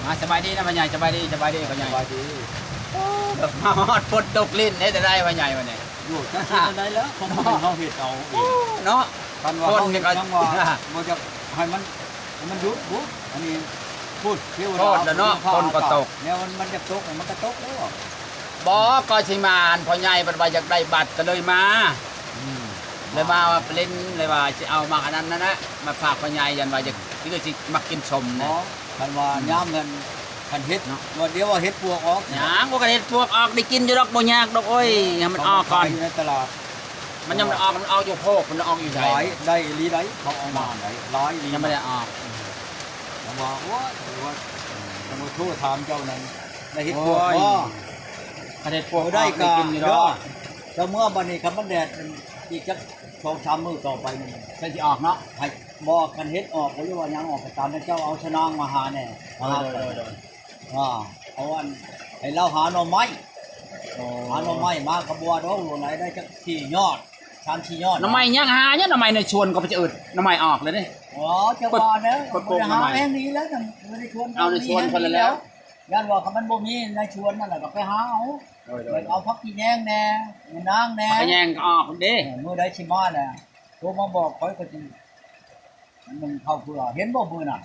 ອ່າ ສະບາຍດີນະພໍ່ໃຫຍ່ ສະບາຍດີ ສະບາຍດີພໍ່ໃຫຍ່ ສະບາຍດີ. ໂອ້ ມາຮອດຝົນຕົກຫຼິ້ນເຮັດຈັ່ງໃດພໍ່ໃຫຍ່ບັດນີ້? ໂອ້ ຈັກຊິເຮັດຈັ່ງໃດແລ້ວ ຂອງເຮົາເຮັດເອົາເອງເນາະ. ຄັນວ່າເຮົາຍັງວ່າບໍ່ຢາກໃຫ້ມັນ ໃຫ້ມັນຢຸດບຸ ອັນນີ້ພຸ້ນເທວດາ ໂພດແລ້ວເນາະ ຝົນກໍຕົກ ແນວມັນ ມັນຢາກຕົກມັນກໍຕົກແລ້ວ. ບໍ່ ກໍຊິມາ ອັນພໍ່ໃຫຍ່ເພິ່ນວ່າຢາກໄດ້ບັດກໍເລີຍມາ. ອືມ ເລີຍມາວ່າໄປຫຼິ້ນ ເລີຍວ່າຊິເອົາໝາກອັນນັ້ນນັ້ນນະ ມາຝາກພໍ່ໃຫຍ່ ຢ້ານວ່າຢາກ ຄືຊິມັກກິນສົ້ມນະ. ບໍ່ ຄັນວ່າ ອືມ ຍາມນັ້ນ ຄັນເຫັດ ເນາະ ວ່າດຽວວ່າເຫັດປວກອອກ ຍັງບໍ່ ຄັນເຫັດປວກອອກໄດ້ກິນຢູ່ດອກ ບໍ່ຍາກດອກ. ໂອ້ຍ ໃຫ້ມັນອອກກ່ອນ ເຂົາມາຂາຍຢູ່ໃນຕະຫຼາດ. ມັນຍັງບໍ່ໄດ້ອອກ ມັນອອກຢູ່ໂພກ ມັນອອກຢູ່ໃສ? ຫຼາຍ ໄດ້ອີ່ຫຼີໃດ ເຂົາເອົາມາໄດ້ຫຼາຍອີ່ຫຼີ ຍັງບໍ່ໄດ້ອອກ. ອືມ ຈັ່ງວ່າ ໂອ້ຍ ຈັ່ງວ່າ ອືມ ຈັ່ງວ່າໂທຖາມເຈົ້ານັ້ນ ໄດ້ເຫັດປວກບໍ່? ໂອ້ຍ ຄັນເຫັດປວກ ບໍ່ໄດ້ ອອກ ກໍ ໄດ້ກິນຢູ່ດອກ. ເຈົ້າເມືອບັດນີ້ ຄັນມັນແດດອີກຈັກສອງສາມມື້ຕໍ່ໄປນີ້ ໃສ່ຊິອອກເນາະ. ໃຫ້ ບໍ່ ຄັນເຫັດອອກ ບໍ່ຮູ້ວ່າຫຍັງອອກກໍຕາມ ແຕ່ເຈົ້າເອົາຊະນາງມາຫາແດ່. ໂດຍ ໂດຍ ໂດຍ ໂດຍ. ອ່າ ເອົາອັນ ໃຫ້ລາວຫາໜໍ່ໄມ້. ໂອ້ ຫາໜໍ່ໄມ້ມາກໍບໍ່ວ່າດອກ ຫຼວງໃດໄດ້ຈັກສີ່ຍອດ ສາມສີ່ຍອດ. ໜໍ່ໄມ້ຍັງຫາຢູ່ ໜໍ່ໄມ້ໃນສວນກໍໄປຈະອຶດ ໜໍ່ໄມ້ອອກແລ້ວເດ້. ອໍ ເຈົ້າວ່າແລ້ວ ໄປປູກໜໍ່ໄມ້ ຫາແຮງດີແລ້ວ ຢູ່ໃນສວນ ເອົາໃນສວນເພິ່ນແລ້ວ. ຢ້ານວ່າຄັນມັນບໍ່ມີໃນສວນນັ້ນລະກໍໄປຫາເອົາ. ໂດຍ ໂດຍ ເອົາຜັກຂີ້ແຍງແດ່ ນາງແດ່ ຜັກຂີ້ແຍງກໍອອກເດ້. ເອີ ມື້ໃດຊິມາແລ້ວ ໂທມາບອກຂ້ອຍ ຂ້ອຍຊິ ໜຶ່ງເຂົ້າເພື່ອ ເຫັນບໍ່ມື້ນັ້ນ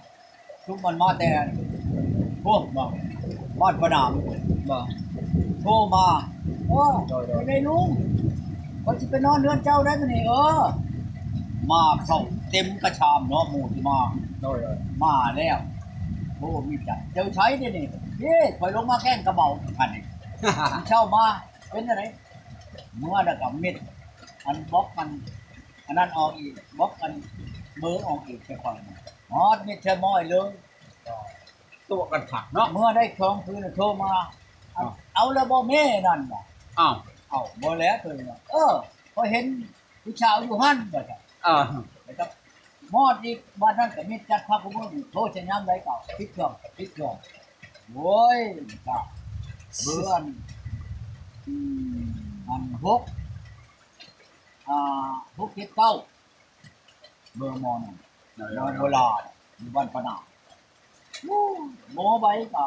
ຊຸມມັນມາແຕ່ພວກ ບ້ານປະໜາມ ບໍ່ ໂທມາ. ໂອ້ ໂດຍ ໂດຍ ເປັນໃດລຸງ ຂ້ອຍຊິໄປນອນເຮືອນເຈົ້າໄດ້ມື້ນີ້. ເອີ ມາເຂົ້າເຕັມກະຊາມເນາະ ໝູ່ທີ່ມາ. ໂດຍ ໂດຍ ມາແລ້ວ. ໂອ້ ມີຈັກ ເຈົ້າໃສເດນີ້? ເອີ ຂ້ອຍລົງມາແກ່ງກະເບົາຄັນນີ້ ເຊົ້າມາ ເປັນຈັ່ງໃດ? ເມືອແລ້ວກໍມິດ ອັນບລັອກ ອັນ ອັນນັ້ນອອກອີກ ບລັອກ ອັນເບີອອກອີກ ແຕ່ກ່ອນຮອດມິດແທ້ມ້ອຍເລີຍ. ຕົວະກັນຄັກເນາະ. ເມື່ອໄດ້ສອງຄືນໂທມາ ເອົາ ເອົາແລ້ວບໍ່ແມ່ນັ້ນວ່າ? ອ້າວ ເອົາບໍ່ແລ້ວໂຕນີ້. ເອີ ຂ້ອຍເຫັນຜູ້ສາວຢູ່ຫັ້ນວ່າຊັ້ນ. ເອີ ແລ້ວກໍມອດອີກ ບາດນັ້ນກໍມີຈັດພາກຜູ້ເມືອງ ໂທໃສ່ຍາມໃດກໍປິດເຄື່ອງ ປິດເຄື່ອງ. ໂອ້ຍ ເບີອັນ ອັນຫົກ ອ່າ ຫົກເຈັດເກົ້າ ເບີໝໍນັ້ນ ໂດຍ ໂດຍ ໂດຍ ໂບລານ ຢູ່ບ້ານປະໜາມ. ໂອ້ ໝໍໄວກະ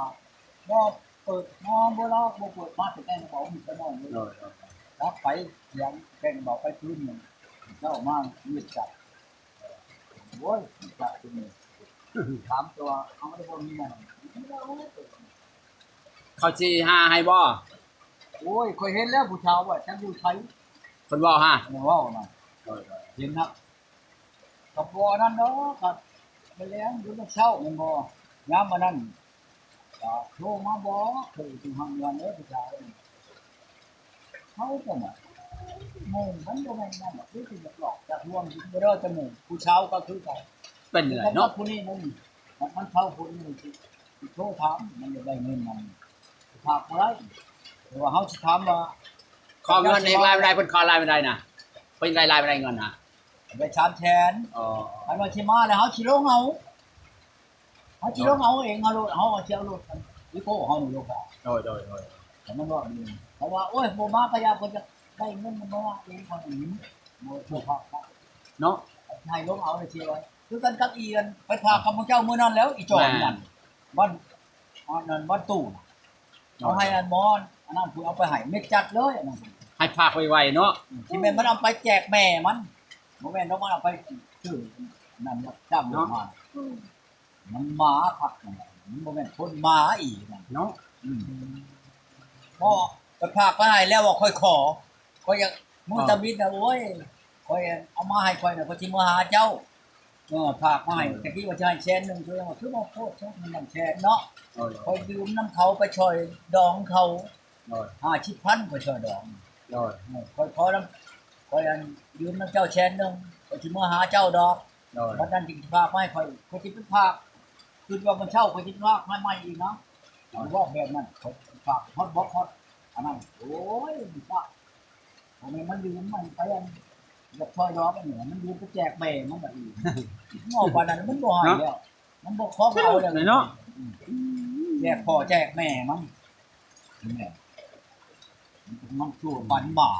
ບໍ່ເປີດ ໝໍບໍ່ລາ ບໍ່ເປີດມາແຕ່ແຕ່ງເບົາມີແຕ່ໜ້ອຍເລີຍ. ໂດຍ ໂດຍ ໂດຍ ລັກໄປ ສຽງແຕ່ງເບົາໄປຄືນໜຶ່ງ ເຈົ້າມາເວຍກະ ໂອ້ຍ ຈັກຄືນນີ້ ຖາມຕົວເຮົາໄດ້ບໍ່ມີຫຍັງ ເຂົາຊິຫາໃຫ້ບໍ່? ໂອ້ຍ ຂ້ອຍເຫັນແລ້ວ ຜູ້ສາວວ່າຈັກຢູ່ໃສ ເພິ່ນເວົ້າຫາ ເພິ່ນເວົ້ານະ. ໂດຍ ໂດຍ ເຫັນນະ ກໍບໍ່ນັ້ນດອກ ກໍໄປແລ້ງຢູ່ແຕ່ເຊົ້າແມ່ນບໍ່? ຍາມອັນນັ້ນກໍໂທມາບອກ ຄືຊິຮັກເຮືອນເດີຜູ້ຊາຍ ເຂົາກໍມາ ໝູ່ມັນບໍ່ແມ່ນນັ້ນດອກ ຄືຊິຢາກຫຼອກຢາກລວງ ບໍ່ໄດ້ວ່າແຕ່ໝູ່ ຜູ້ຊາວກໍຄືກັນ ເປັນແນວໃດເນາະ ຜູ້ນີ້ມັນ ມັນເຖົ້າຜູ້ນີ້ ໂທຖາມ ມັນຢາກໄດ້ເງິນນຳ ຝາກບໍ່ໄດ້ ແຕ່ວ່າເຮົາຊິຖາມວ່າ ຂໍເງິນອີກຫຼາຍປານໃດ ເພິ່ນຂໍຫຼາຍປານໃດນະ ເພິ່ນໄດ້ຫຼາຍປານໃດເງິນນະ? ໄດ້ສາມແສນ. ອໍ ຄັນວ່າຊິມາແລ້ວເຮົາຊິລົງເອົາ ເຮົາຊິລົງເອົາເອງ ເຮົາໂລດ ເຮົາຊິເອົາໂລດ ອີໂກ້ເຮົານີ້ລົງໄປ. ໂດຍ ໂດຍ ໂດຍ ແຕ່ມັນເວົ້າດີ ເພາະວ່າ ໂອ້ຍ ບໍ່ມາກໍຢ່າ ເພິ່ນຈະໄດ້ເງິນມາເອງ ເຂົານີ້ບໍ່ ບໍ່ພາດເນາະ ໃຫ້ລົງເອົາໄດ້ຊິໄວ້ ຄືກັນກັບອີອັນໄປຝາກກັບໝູ່ເຈົ້າມື້ນັ້ນແລ້ວ ອີຈອນນັ້ນ ວັນ ອັນນັ້ນວັນຕູ້ ເອົາໃຫ້ອັນໝໍ ອັນນັ້ນຜູ້ເອົາໄປໃຫ້ເມັດຈັດເລີຍ ອັນນັ້ນ ໃຫ້ຝາກໄວໆເນາະ. ອືມ ຊິແມ່ນມັນເອົາໄປແຈກແມ່ມັນ ບໍ່ແມ່ນດອກ ມັນເອົາໄປຊື້ອັນນັ້ນຈັກມາ ມັນໝາຄັກ ມັນບໍ່ແມ່ນຄົນ ໝາອີກນັ້ນເນາະ. ອືມ ພໍໄປຝາກໄປໃຫ້ແລ້ວວ່າຂ້ອຍຂໍ ຂ້ອຍຢາກ ມື້ຕາບິດນະ ໂອ້ຍ ຂ້ອຍເອົາມາໃຫ້ຂ້ອຍນະ ຂ້ອຍຊິມາຫາເຈົ້າ ເອີ ຝາກມາໃຫ້ ຕະກີ້ວ່າຈະໃຫ້ແສນໜຶ່ງ ຂ້ອຍວ່າຄືບໍ່ໂພດຊະ ມັນແສນເນາະ. ໂດຍ ຂ້ອຍຢືມນຳເຂົາໄປຊ່ອຍດອງເຂົາ ໂດຍ ຫ້າສິບພັນ ຂ້ອຍຊ່ອຍດອງ. ໂດຍ ເອີ ຂ້ອຍຂໍນຳ ຂ້ອຍອັນຢືມນຳເຈົ້າແສນໜຶ່ງ ຂ້ອຍຊິມາຫາເຈົ້າດອກ. ໂດຍ ບັດນັ້ນຈຶ່ງຊິຝາກມາໃຫ້ຂ້ອຍ ຂ້ອຍຊິໄປຝາກ ຄິດວ່າມື້ເຊົ້າຂ້ອຍຊິຝາກມາໃໝ່ອີກນະ. ໂດຍ ເວົ້າແບບນັ້ນ ຂ້ອຍຝາກຮອດບອກຮອດອັນນັ້ນ ໂອ້ຍ ມັນຝາກ ບໍ່ແມ່ນມັນຢືມມັນໄປອັນ ຢາກຊ່ອຍດອກອັນນີ້ ມັນຢືມໄປແຈກແມ່ມັນບາດນີ້ ເວົ້າປານນັ້ນມັນບໍ່ໃຫ້ແລ້ວ ມັນບໍ່ຂໍເອົາແລ້ວເນາະ. ອືມ ແຈກພໍ່ແຈກແມ່ມັນ ແມ່ນ ມັນຊົ່ວປານໝາ.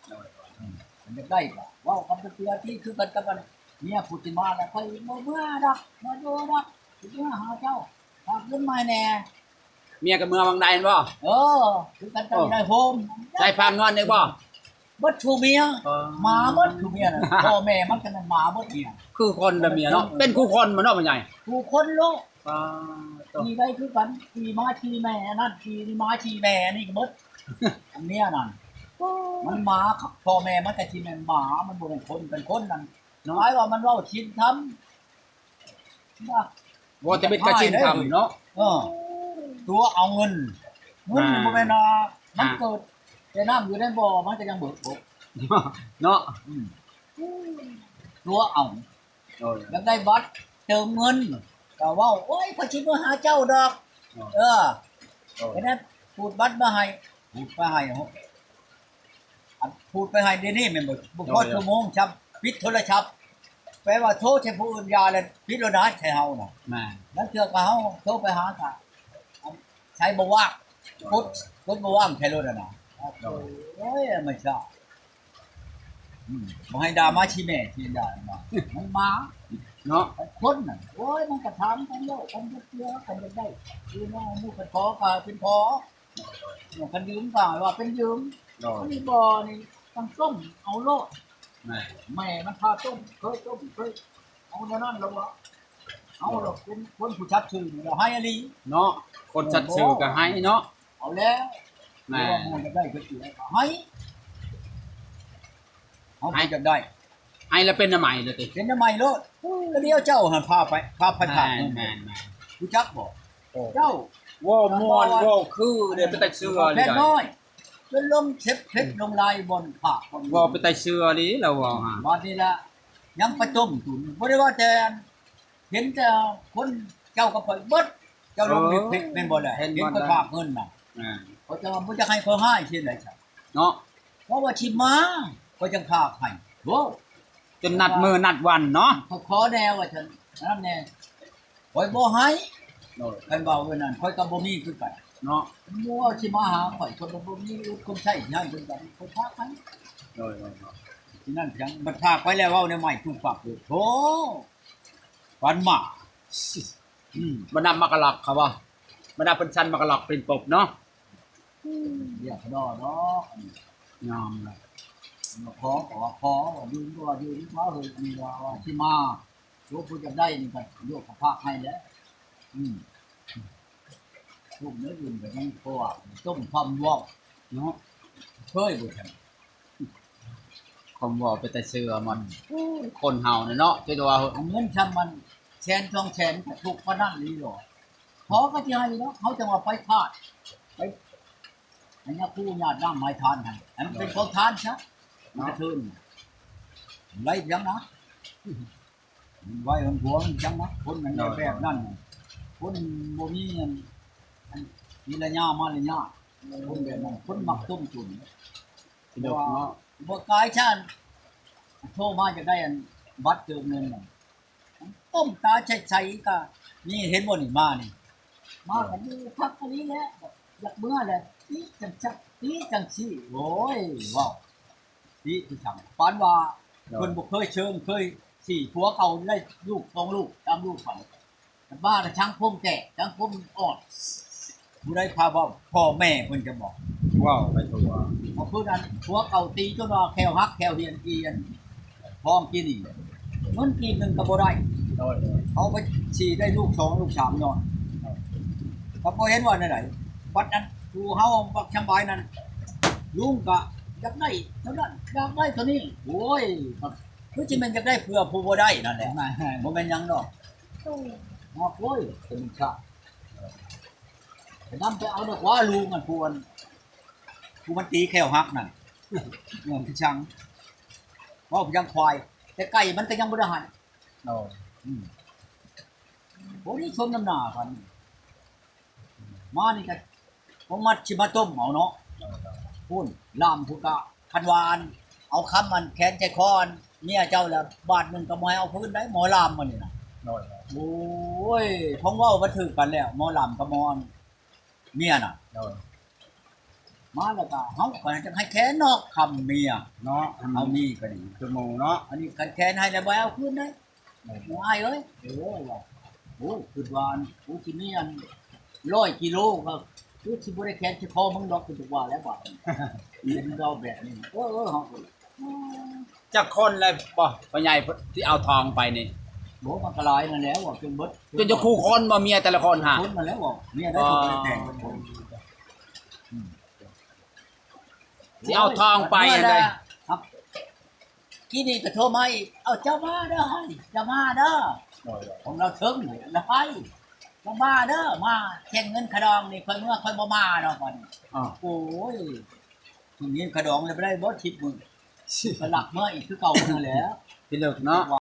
ໂດຍ ອືມ ມັນຢາກໄດ້ກໍເວົ້າກັນເທື່ອທີ່ ຄືກັນກັບອັນເມຍຜູ້ທີ່ມາແລ້ວ ຂ້ອຍບໍ່ເມືອດອກ ບໍ່ຢູ່ດອກ ຊິເມືອຫາເຈົ້າ. ຝາກເງິນມາໃຫ້ແດ່. ເມຍກໍເມືອຫວ່າງໃດຫັ້ນບໍ່? ເອີ ຄືກັນກັບ ໂອ້ ນາຍໂຮມ. ໃສ່ຝາກເງິນອີກບໍ່? ເບິດຜູ້ເມຍ ອໍ ໝາເບິດຜູ້ເມຍນະ. ພໍ່ແມ່ມັນກໍນັ້ນໝາເບິດເມຍ. ຄືຄົນລະເມຍເນາະ ເປັນຄູ່ຄົນບໍ່ເນາະພໍ່ໃຫຍ່? ຄູ່ຄົນໂລດ. ປາໂຕ ຂີ່ໄດ້ຄືກັນ ຂີ່ມ້າຂີ່ແມ່ອັນນັ້ນ ຂີ່ມ້າຂີ່ແມ່ອັນນີ້ກໍເບິດ ອັນເມຍນັ້ນ ໂອ້ ມັນໝາ. ພໍ່ແມ່ມັນກໍຊິແມ່ນໝາ ມັນບໍ່ແມ່ນຄົນ. ເປັນຄົນນັ້ນ ເນາະ ຫຼາຍວ່າມັນເວົ້າສິນທຳ ເວົ້າແຕ່ເບັດກະຊິນທຳເນາະ. ເອີ ຕົວະເອົາເງິນ ເງິນ ອ່າ ບໍ່ແມ່ນວ່າມັນ ອ່າ ເກີດແຕ່ນ້ຳຢູ່ໃນບໍ່ ມັນກໍຍັງເບີກ ເນາະ. ອືມ ຕົວະເອົາ. ໂດຍ ຢາກໄດ້ບັດເຕີມເງິນ ກໍເວົ້າ ໂອ້ຍ ຂ້ອຍຊິມາຫາເຈົ້າດອກ. ໂດຍ ເອີ ໂດຍ ແລ້ວຂູດບັດມາໃຫ້ ຂູດມາໃຫ້ ອັນຂູດໄປໃຫ້ດຽວນີ້ແມ່ນບໍ່? ບໍ່ພໍ ໂດຍ ຊົ່ວໂມງຊ້ຳ ປິດໂທລະສັບ. ແປວ່າໂທໃສ່ຜູ້ອື່ນຢ່າ ແລ້ວປິດໂລດນະ ໃສ່ເຮົານະ. ແມ່ນ ລາງເທື່ອກໍເຮົາໂທໄປຫາກໍ ໃຊ້ບໍ່ວ່າງ ກົດ ກົດບໍ່ວ່າງໃສ່ໂລດນະ. ໂດຍ ໂອ້ຍ ມັນຊາ ອືມ ບໍ່ໃຫ້ດ່າມາຊິແມ່ ຊິດ່າມາ ມັນໝາເນາະ. ຄົນນັ້ນ ໂອ້ຍ ມັນກໍຖາມກັນໂລດ ຄັນບໍ່ເຊື່ອ ຄັນຢາກໄດ້ ຄືວ່າໝູ່ເພິ່ນຂໍກໍເປັນຂໍ ຄັນຢືມກໍວ່າເປັນຢືມ. ໂດຍ ອັນນີ້ບໍ່ ນີ້ຕ້ອງຕົ້ມເອົາໂລດ. ແມ່ນ ແມ່ມັນພາຕົ້ມ ເຄີຍຕົ້ມ ເຄີຍເອົາແນວນັ້ນແລ້ວວ່າ ເອົາ ໂດຍ ລະເປັນຄົນຜູ້ສັດຊື່ນີ້ລະໃຫ້ອີ່ຫຼີເນາະ. ຄົນສັດຊື່ກໍໃຫ້ເນາະ. ເອົາແລ້ວ ແມ່ ວ່າໝູ່ຢາກໄດ້ກໍເສຍກໍໃຫ້ ເຮົາ ໃຫ້ ຢາກໄດ້ ໃຫ້ລະເປັນໜ້າໄມ້ລະຕິ ເປັນໜ້າໄມ້ໂລດ. ລະດຽວເຈົ້າຫັ້ນພາໄປ ພາໄປ ແມ່ນ ພາເງິນ ແມ່ນ ແມ່ນ ຮູ້ຈັກບໍ່? ໂອ້ ເຈົ້າ ເວົ້າມ່ວນ ເວົ້າຄືເດ້ ເປັນຕາເຊື່ອ ແພດນ້ອຍ ຈົນລົງເຊັບເພັດ ອືມ ລົງລາຍບ່ອນພາກບ່ອນ ເວົ້າເປັນຕາເຊື່ອອີ່ຫຼີລາວເວົ້າຫາ. ບາດນີ້ລະຍັງໄປຕົ້ມຕຸນ ບໍ່ໄດ້ວ່າແຕ່ ເຫັນແຕ່ຄົນເຈົ້າກັບຂ້ອຍເບິດ ເຈົ້າລົງ ເອີ ເຮັດເພຈແມ່ນບໍ່ແຫຼະ? ເຫັນ ເຫັນຂ້ອຍ ບໍ່ ຝາກເງິນນະ ແມ່ນ ເຂົາເຈົ້າວ່າບໍ່ຢາກໃຫ້ຂ້ອຍໃຫ້ຊີ້ນະ. ເນາະ ເພາະວ່າຊິມາ ຂ້ອຍຈັ່ງຝາກໃຫ້. ໂອ້ ຈົນນັດມື້ນັດວັນເນາະ ຂໍແດ່ວ່າຊັ້ນ ນັ້ນແດ່ ຂ້ອຍບໍ່ໃຫ້. ໂດຍ ຄັນເວົ້າແບບນັ້ນ ຂ້ອຍກໍບໍ່ມີຄືກັນເນາະ. ໝູ່ຊິມາຫາຂ້ອຍ ຂ້ອຍກໍບໍ່ມີຄົນໃຊ້ໃຫ້ເພິ່ນກໍ ຂ້ອຍຝາກໃຫ້. ໂດຍ ໂດຍ ໂດຍ ທີ່ນັ້ນຈັ່ງ ບັດຝາກໄປແລ້ວເວົ້າແນວໃໝ່ປຸບປັບໂລດ ໂອ້ ປານໝາ. ອືມ ບັນດາໝາກກະລັກເຂົາວ່າ ບັນດາເພິ່ນຊັ້ນໝາກກະລັກເປັນປົບເນາະ. ອືມ ຢາກດອດອກ ຍອມລະ ມາຂໍກໍວ່າຂໍ ວ່າຢືມກໍວ່າຢືມ ມາເຮີ້ນີ້ວ່າ ວ່າຊິມາ ໂລດຜູ້ຢາກໄດ້ນີ້ກໍໂລດກໍຝາກໃຫ້ແຫຼະ. ອືມ ຕົ້ມແນວອື່ນກໍຍັງ ເພາະວ່າຕົ້ມຄວາມເວົ້າເນາະ ເຄີຍບໍ່ຊັ້ນ? ຄວາມເວົ້າເປັນຕາເຊື່ອໝົດ ອືມ ຄົນເຮົານີ້ເນາະ ຄືວ່າເງິນຊ່ຳມັນແສນສອງແສນກໍທຸກປານນັ້ນອີ່ຫຼີ. ຂໍກໍຊິໃຫ້ເນາະ ເຮົາຈັ່ງວ່າໄປທາດ ໄປໃຫ້ຍາຄູຍາດນ້ຳໃຫ້ທານຫັ້ນ ໃຫ້ມັນເປັນຂອງທານຊະ ມັນກະເທີນໄດ້ຫຍັງນະ? ໄວ້ຫວງຫວງຈັງນະ ຄົນມັນແບບນັ້ນ ໂດຍ ຄົນບໍ່ມີອັນ ອັນ ວິລະຍາມາລະຍາດ ຄົນແບບນັ້ນ ຄົນມັກຕົ້ມຕຸນ ສະດວກເນາະ ບໍ່ກາຍຊານ ໂທມາຈະໄດ້ອັນ ບັດເຕີມເງິນນັ້ນ ຕົ້ມຕາໃສໆ ກະມີ ເຫັນບໍ່ນີ້ ມານີ້ ມາ ໂດຍ ກໍຢູ່ພັກອັນນີ້ແຫຼະ ຢາກເມືອແຫຼະ ຕິຈັ່ງຊັ້ນ ຕິຈັ່ງຊີ້ ໂອ້ຍ ເວົ້າ ຕິຄືສັງ ປານວ່າ ໂດຍ ເພິ່ນບໍ່ເຄີຍເຊີງ ເຄີຍຊີ້ ຜົວເກົ່າໄດ້ລູກສອງລູກ ສາມລູກໄປ ບາດສັງຄົມແຕກ ສັງຄົມອ່ອນ ຜູ້ໃດພາເວົ້າ ພໍ່ແມ່ເພິ່ນຈະບອກ ເວົ້າໄປທົ່ວ ເພາະຄືນັ້ນ ຜົວເກົ່າຕີຈົນວ່າແຂ້ວຫັກແຂ້ວຫ້ຽນ ອີ່ອັນ ທ້ອງກິນນີ້ ເງິນກີບໜຶ່ງກໍບໍ່ໄດ້ ໂດຍ ໂດຍ ເອົາໄປຊີ້ໄດ້ລູກສອງລູກສາມຍ້ອນ ກໍບໍ່ເຫັນວ່າແນວໃດ ບັດນັ້ນຜູ້ເຮົາບັກສຳບາຍນັ້ນ ລຸງກໍຢາກໄດ້ເທົ່ານັ້ນ ຢາກໄດ້ເທົ່ານີ້ ໂອ້ຍ ຄືຊິແມ່ນຢາກໄດ້ເພື່ອຜູ້ບໍ່ໄດ້ນັ້ນແຫຼະ ບໍ່ແມ່ນຫຍັງດອກ ໂອ້ຍ ເປັນຊາດ ໄປນຳໄປເອົາດອກວ່າ ລຸງອັນຜູ້ອັນ ຜູ້ມັນຕີແຂ້ວຫັກນັ້ນ ເອີ ຄືສັງ ເວົ້າຄືຈັ່ງຄວາຍ ແຕ່ໄກ່ມັນກໍຍັງບໍ່ໄດ້ຫັນ ໂອ້ ອືມ ໂອ້ ນີ້ສົມນ້ຳໜ້າກັນ ມານີ້ກໍບໍ່ມັດຊິມາຕົ້ມເອົາເນາະ ພຸ້ນ ລາມພຸ້ນກະ ຄັນວ່າອັນ ເອົາຄຳອັນແຂນໃສ່ຄໍອັນເມຍເຈົ້າແລ້ວ ບາດໜຶ່ງກໍບໍ່ໃຫ້ເອົາຄືນໄດ໋ ໝໍລາມມື້ນີ້ນະ ໂດຍ ໂອ້ຍ ຂອງເວົ້າມັນຖືກກັນແລ້ວ ໝໍລາມກັບໝໍ ເມຍນະ ໂດຍ ມາແລ້ວກໍເຮົາກໍຈັ່ງໃຫ້ແຂນນອກຄຳເມຍເນາະ ເຮົາມີກໍດີຄືໝູ່ເນາະ ອັນນີ້ຄັນແຂນໃຫ້ແລ້ວບໍ່ເອົາຄືນເດ້ ໂດຍ ອ້າຍເອີຍ ໂອ້ຍ ວ່າ ໂອ້ ຄິດວ່າອັນ ໂອ້ ຊິມີອັນ ຮ້ອຍກິໂລ ກໍຄືຊິບໍ່ໄດ້ແຂນຊິຄໍມຶງດອກ ຄືວ່າແລ້ວບາດນີ້ ເຫັນລາວແບບນີ້ ເອີ ເອີ ເຮົາກໍ ຈັກຄົນແລ້ວບໍ່ ພໍ່ໃຫຍ່ ທີ່ເອົາທອງໄປນີ້? ໂອ້ ມັນກໍຫຼາຍນັ້ນແຫຼະ ເວົ້າຈົນເບິດ ຈົນຈະຄູ່ຄົນບໍ່ ເມຍແຕ່ລະຄົນຫາ ຄົນນັ້ນແຫຼະ ເວົ້າ ເມຍໄດ້ ບໍ່ ກໍບໍ່ໄດ້ແຕ່ງກັນ ອືມ ທີ່ເອົາທອງໄປຫັ້ນເດ້ ໂອ້ຍ ບັດເມື່ອລະ ຄັບ ກີ້ນີ້ກໍໂທມາອີກ ເອົາ ເຈົ້າມາເດີ ເຈົ້າມາເດີ ໂດຍໆ ຂອງລາວເຖິງລະໄປ ເຈົ້າມາເດີ ມາແຂ່ງເງິນຂະດອງນີ້ ຂ້ອຍເມືອ ຂ້ອຍບໍ່ມາດອກບັດນີ້ ອ້າວ ໂອ້ຍ ເງິນຂະດອງລະບໍ່ໄດ້ບໍ່ ສິບມື້ ກໍລັກເມືອອີກຄືເກົ່ານັ້ນແຫຼະ ພິລຶກເນາະ.